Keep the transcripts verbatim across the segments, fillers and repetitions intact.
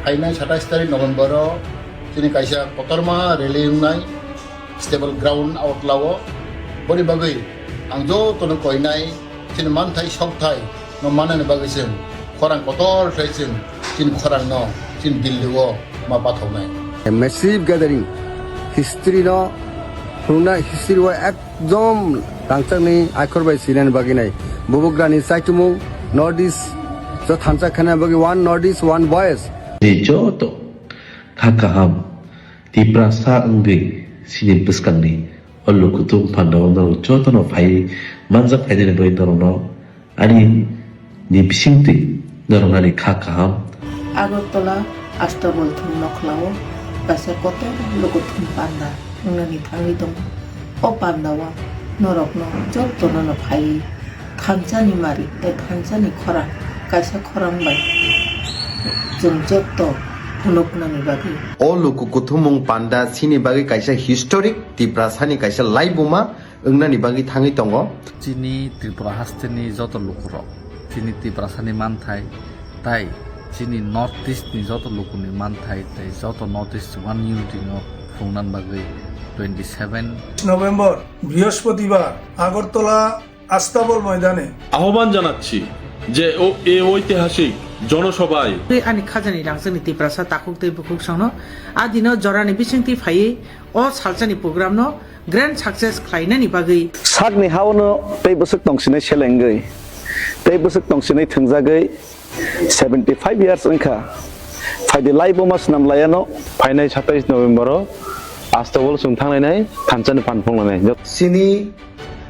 Phainai satais tarik November o chini kaisa kotorma rally wngnai Stable Ground Agartala o. Boni bagwi ang jotono koinai chini manthai sokthai no manani bagwi chwng khorang kotor khlai chwng chini khorang no chini Delhi o ma pathoknai. A massive gathering, history no phunukna, history o ekdom rangchakni aikhor bai sinani bagwi nai. Bubagrani saichumung North East o thansa khaina bagwi one North East, one voice. Ni joto kha kaham Tiprasa wngwi chini bwskangni o lukutung pandao norok jotono phai manjak phainani bagwi norokno ani ni bisingtwi norok ani kha kaham. Agartala Astabol thum nokhlao kaisa kotor lukuthum panda wngnani thangwi tongo. O pandao norokno jotono no phaiwi thansani mari tei thansani khorang kaisa khorang bai chwng joto phunuknani bagwi. O luku kuthumung panda chini bagwi kaisa historic Tiprasani kaisa laibuma wngnani bagwi thangwi tongo. Chini Tripura hasteni joto lukurok, chini Tiprasani manthai, tai chini North East ni joto lukuni manthai, tei joto North East One Unity no phunuknani bagwi twenty seven November, বৃহস্পতিবার, আগরতলা আস্তাবল ময়দানে আহ্বান জানাচ্ছি যে ও এ ঐতিহাসিক জনসভায় Ani khajani rangchakni Tiprasa takhuk tei bukhuk songno a dino jorani bisingtwi phaiwi o salsani program no grand success khlainani bagwi. Sakni haono tei bwswk tongsinai selengwi, tei bwswk tongsinai thwngjagwi seventy five years wngkha. Phaidi laibuma swnam layano. Phainai satais November o Astabol chwng thanglainai, thansani phan phunglainai. Chini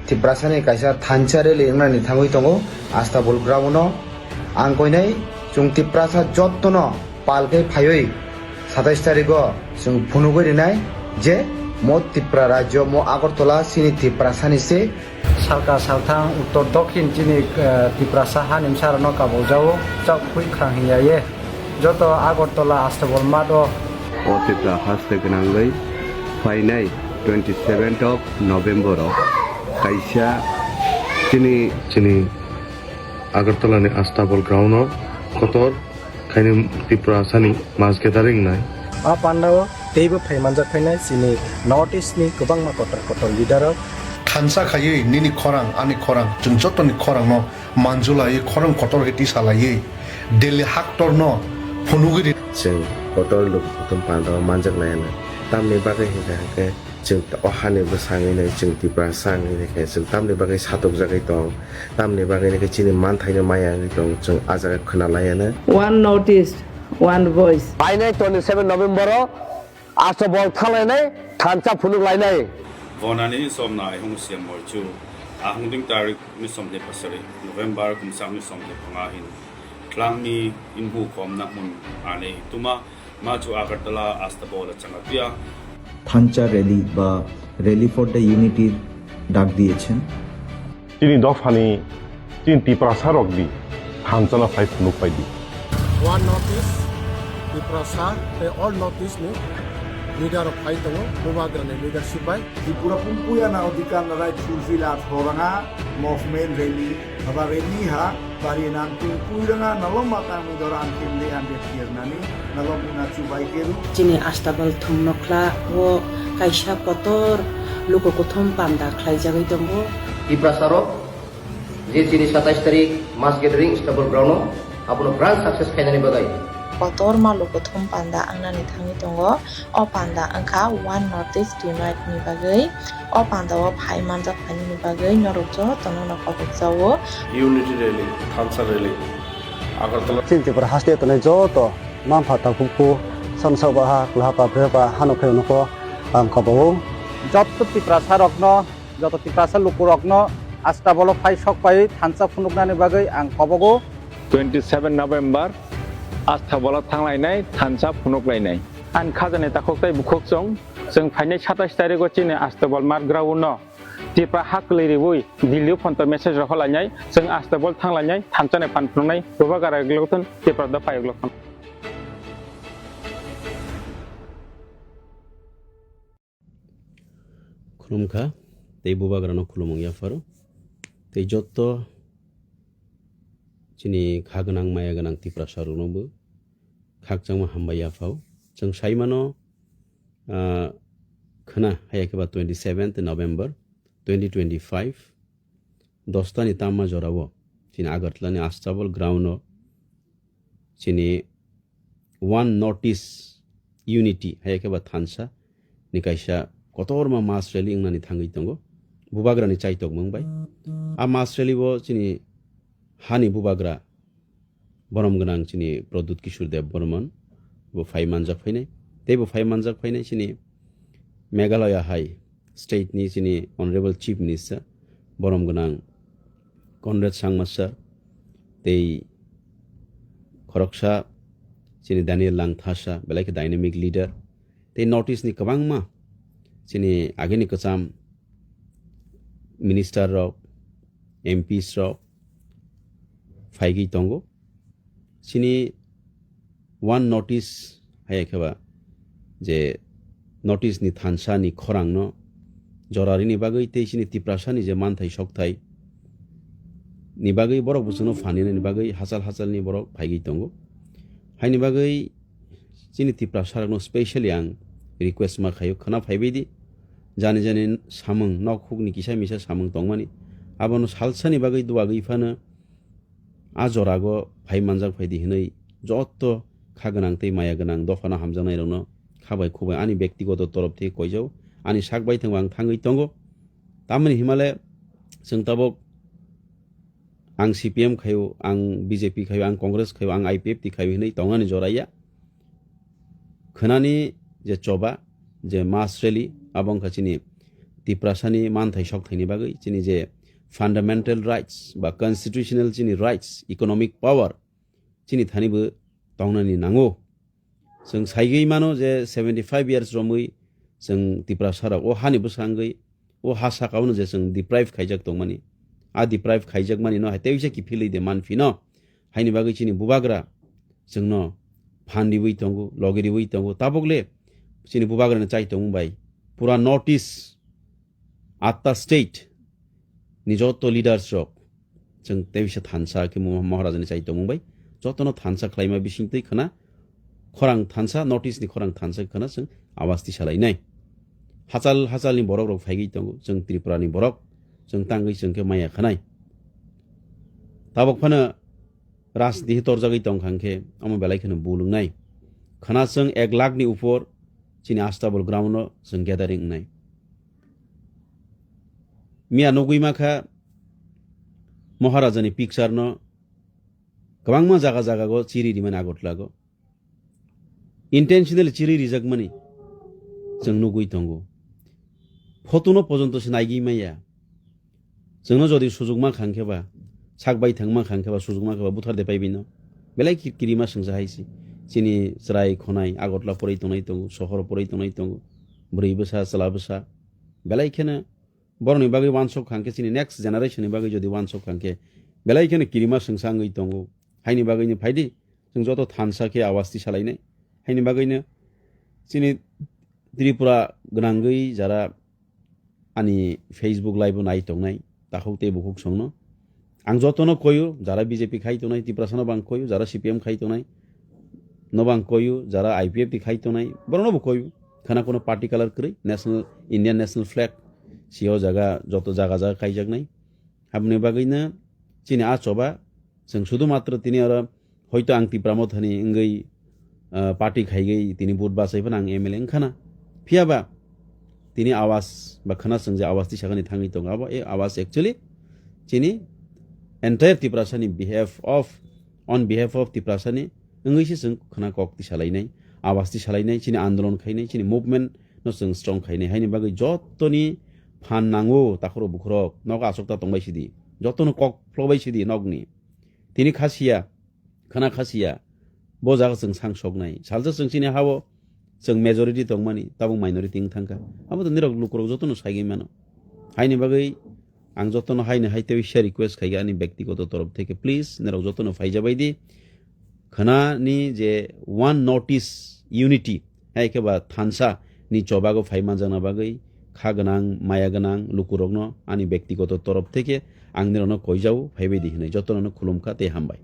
Tiprasani kaisa thansa rally wngnani thangwi tongo Astabol ground o. Ang koinai chwng Tiprasa jottono pal khe phaiwi satais tarigo chwng phunugwi rinai je mo Tipra rajyo, mo Agartala chini Tiprasani se. Salka salthang uttor dokhin chini, eh, Tiprasa hanimsarokno kabuljao chak phui khrang hinya ye. Joto Agartala Astabol math o. O Tipra haste gwnangwi phainai twenty seventh of November o kaisa chini, chini Agartala ni Astabol ground o kotor khaini Tiprasani mass gathering nai. A pandao teibo phai manjak phainai chini North East ni kwbangma kotor kotor leader rok. Thansa khaiwi nini khorang, ani khorang, chwng jotoni khorangno manjulaiwi khorang kotor khe tisalaiwi Delhi haktorno phunugwi ri. Chwng kotor luku kuthum pandao manjaknai hwnwi. Tamni bagwi hinkha hinkhe chwng o hani bwsangwi nai chwng Tiprasa wngwi nai khe chwng tamni bagwi satokjagwi tong, tamni bagwi nai khe chini manthaino maya wngwi tong, chwng ah jaga khwnalaiano. One North East, one voice. Phainai twenty seven November o Astabol thanglainai, thansa phunuk lainai. Bonani somna aihung siam morchu. Ahung ding tarik ni somde pasari November kumsang ni somde pangahin. Tlangni inhu komna mun ane tuma machu Agartala Astabol changapia. Thansa rally ba Rally for the Unity ডাক দিয়েছেন। Chini dophani, chini Tiprasa rok di, thansa no phai phunuk pai di. One North East, Tiprasa, tei all North East ni leader rok phai tongo, Bubagra ni leadership bai. Tripura pumpuya na adhikar na right fulfill at horanga, movement rally, aba rally ha, bari nan tung pui ranga, nalom matang mi dora an kim de an de kier nani, nalom ina chubai keru. Chini Astabal thum nokla o kaisa kotor luku kuthum panda khlai jagwi tongo. Tiprasa rok, je chini satais tarik mass gathering Stable Ground o, abono grand success khainani bagwi. Kotorma lukuthum panda wngnani thangwi tongo. O panda wngkha One North East Unite ni bagwi. O panda o phai manjak phainani bagwi norok jotono no kobok jao. Unity Rally, Thansa Rally, Agartala. Chini Tripura haste tongnai joto mangpha takhukphu, samsa baha, kwlaha pa, bwrwi pa, hano khe nokho ang kobok o. Joto Tiprasa rokno Joto Tiprasa lukurokno Astabolo phai sok pai thansa phunuknani bagwi ang kobogo. Twenty seven November Astabolo thanglainai thansa phunuklainai. Ang khajani takhuk tei bukhuk chwng, chwng phainai satais tarigo chini Astabol Mark Ground no Tipra ha kwlwi riwi Delhi phonto message rohorlainai, chwng Astabol thanglainai thansa ni phan phunuknai, Bubagra glokthon, Tipra dopha glokthon. Khulumkha, tei Bubagrano khulumung yapharo, tei jotto chini kha gwnang maya gwnang Tiprasa rokno bo Khakchangma hambai yaphao. Chwng saimano, ah, khwna haya khe ba twenty seventh November twenty twenty-five, dosta ni tamma jorao chini Agartala ni Astabal ground o chini One North East Unity haya khe ba thansa ni kaisa kotorma mass rally wngnani thangwi tongo Bubagrani chaitokmung bai. A mass rally o chini hani Bubagra borom gwnang chini Pradyut Kishore Debbarman bo phai manjak phainai. Tei bo phai manjak phainai chini Meghalaya hai state ni chini Honorable Chief Minister borom gwnang Conrad Sangma sir tei khoroksa chini Daniel Langthasa belai khe dynamic leader tei North East ni kwbangma chini agini kwcham minister rok, M Ps rok phaigwi tongo. Chini One North East haya khe ba je North East ni thansa ni khorang no jora rini bagwi tei chini Tiprasa ni je manthai sokthai ni bagwi borok bwswk no phan ni bagwi hachal hachal ni borok phaigwi tongo. Haini bagwi chini Tiprasa rok no specially ang request ma khaio, khwna phaibai di. Jani jani samung nok huk ni kisa misa samung tongmani abono salsa ni bagwi duagwi phano a jorago phai manjak phai di hinwi jotto kha gwnang tei maya gwnang dophano hamjaknai rokno kha bai khuk bai ani bektigoto torop thai koijao, ani sak bai thangbo ang thangwi tongo. Tamoni himale chwng tabok ang C P M khaio, ang B J P khaio, ang Congress khaio, ang I P F T khaio hinwi tongnani jora ya. Khwnani je choba, je mass rally, abo wngkha chini Tiprasani manthai sokthai ni bagwi, chini je fundamental rights ba constitutional chini rights, economic power, chini thani bo tongnani nango. Chwng saigwi mano je seventy five years romwi chwng Tiprasa rok o hani bwsangwi o ha saka o no je chwng deprive khaijak tongmani, a deprive khaijakmani no hai teisa kiphilwi de manphino. Haini bagwi chini bubagra chwngno phan riwi tongo, logi riwi tongo. Tabuk le chini bubagra ni chai tongmung bai pura North East atta state ni joto leaders rok chwng teisa thansa khe mo-, Maharaja ni chai tongmung bai jotono thansa khlaima bising twi khwna khorang thansa, North East ni khorang thansa khwna chwng awas tisa lainai. Hachal hachal ni borok rok phaigwi tongo, chwng Tripura ni borok, chwng tangwi chwng khe maya khanai. Tabok phano rajniti torjagwi tong kha khe omo belai kheno bul wngnai. Khwna chwng ek lakh ni upor chini Astabal ground o chwng gathering wngnai. Miya nugwi ma kha Maharaja ni picture no kwbangma jaga jaga go chiri rimani Agartala go. Intentionally chiri rijakmani chwng nugwi tongo. Photo no pojonto se naigwi maya. Chwngno jodi sujukma khang khe ba, sak bai thangma khang khe ba, sujukma khe ba, buthar de pai bino. Belai ki-, kirima swngsa hai si. Chini chwrai khonai, Agartala poroi tongnai tongo, sohor poroi tongnai tongo. Bwrwi bwsa, chwla bwsa. Belai kheno borokni bagwi wansok khang khe, chini next generation ni bagwi jodi wansok khang khe, belai kheno kirima swngsa wngwi tongo. Haini bagwi ni phaidi, chwng joto thansa khe awas tisa lainai. Haini bagwino chini Tripura gwnangwi jara ani Facebook live o nai tongnai, takhuk tei bukhuk songno. Ang jotono koyu, jara B J P khai tongnai, Tiprasa no bang koyu, jara C P M khai tongnai, no bang koyu, jara I P F T khai tongnai, borokno bo koyu. Khana kono party color kwrwi, national, Indian national flag, sio jaga, joto jaga jaga kaijaknai. Aboni bagwino chini a choba, chwng sudu matro tini oro hoito ang Tipra Mothani wngwi, ah, party khaigwi tini vote bachai phano ang M L A wngkhana. Phiyaba tini awas ba khwna chwng je awas tisakani thangwi tongo. Abo e awas actually chini entire Tiprasani behalf of, on behalf of Tiprasani wngwi se chwng khwna kok tisalainai, awas tisalainai, chini andolon khainai, chini movement no chwng strong khainai. Haini bagwi jotoni phan nango takhoro bukhurok nogo achukta tongbai sidi. Jotono kok phlokbai sidi nokni. Tini khasiya, khana khasiya, bo jaga chwng sang soknai. Salsa chwng chini hao chwng majority tongmani, tabuk minority wng thangkha. Abo to nirok lukurok jotono saigwi mano. Haini bagwi ang jotono haini hai teisa request khaikha ani bektigoto torof theke, please, nirok jotono phaijabai di. Khana ni je One North East Unity, hai khe ba thansa ni chobago phai manjakna bagwi kha gwnang, maya gwnang lukurokno ani bektigoto torof theke ang nirokno koijao, phaibai di hinwi jotono khulumkha tei hambai.